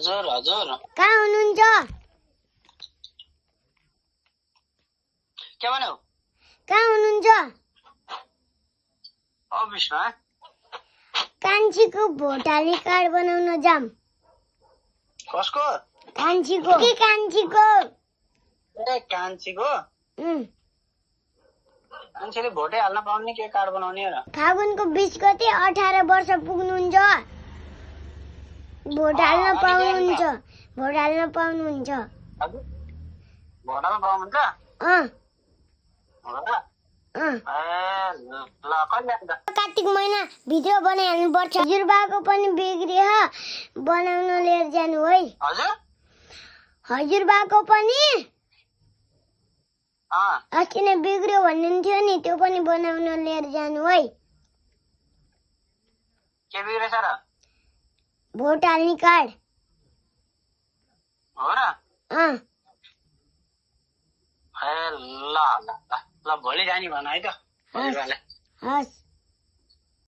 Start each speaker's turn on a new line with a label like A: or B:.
A: हजुर हजुर
B: कहाँ हुनुहुन्छ?
A: के भन्यौ?
B: कहाँ हुनुहुन्छ?
A: अफिसमा।
B: कान्छीको भोट हाल्ने कार्ड बनाउन जाम।
A: कसको?
B: कान्छीको। के कान्छीको?
A: ए कान्छीको? कान्छीले भोटै हाल्न पाउने के कार्ड बनाउने र?
B: फागुनको 20 गते 18 वर्ष पुग्नुहुन्छ। भोट हाल्न पाउनुहुन्छ। भोट हाल्न पाउनुहुन्छ।
A: हजुर भोट हाल्न पाउनुहुन्छ? हो र? ए ल कहिले आउँदा?
B: कार्तिक महिना भित्र बनाइहाल्नु पर्छ। हजुरबाको पनि बिग्रियो बनाउन लिएर जानु है।
A: हजुर
B: हजुरबाको पनि अस्ति नै बिग्रियो भन्नुहुन्थ्यो नि, त्यो पनि बनाउन लिएर जानु है।
A: के बिग्रेछ र?
B: भोट हाल्ने कार्ड।
A: हो र? ए ल ल ल ल भोलि जाने भन है त।
B: हस्।